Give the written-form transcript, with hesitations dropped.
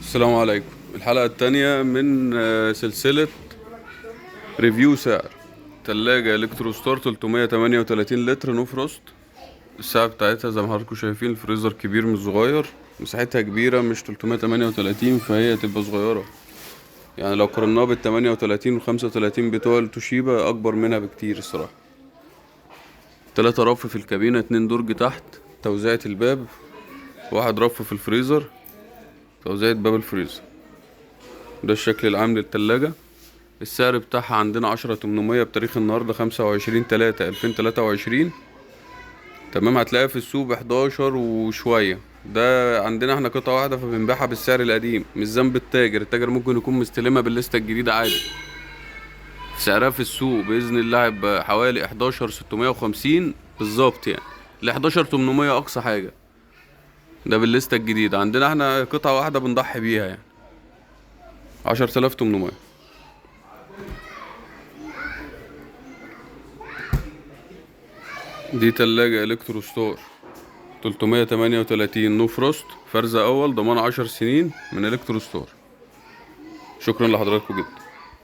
السلام عليكم. الحلقة التانية من سلسلة review سعر تلاجة الكترو ستار 338 لتر no frost. السعة بتاعتها زي ما حضراتكم شايفين، الفريزر كبير مش صغير، مساحتها كبيرة مش 338 فهي تبقى صغيرة. يعني لو قارناها بال 38 وال 35 بتوع التوشيبا أكبر منها بكتير الصراحة. 3 رف في الكابينة، 2 درج تحت توزيعة الباب، 1 رف في الفريزر توزيعة باب الفريزر. ده الشكل العام للتلاجة. السعر بتاعها عندنا 10,800 بتاريخ النهاردة 25/3/2023. تمام، هتلاقيها في السوق بحداشر وشوية. ده عندنا احنا قطعة واحدة فبنبيعها بالسعر القديم، مش ذنب التاجر، التاجر ممكن يكون مستلمها بالليستة الجديدة عادي. سعرها في السوق بإذن الله هيبقى حوالي 11,650 بالظبط، يعني ل 11,800 أقصى حاجة. ده بالليستة الجديدة، عندنا احنا قطعة واحدة بنضحي بيها يعني 10,800. دي تلاجة الكترو ستار 338 no frost، فرز أول، ضمان 10 سنين من الكترو ستار. شكرا لحضراتكم جدا.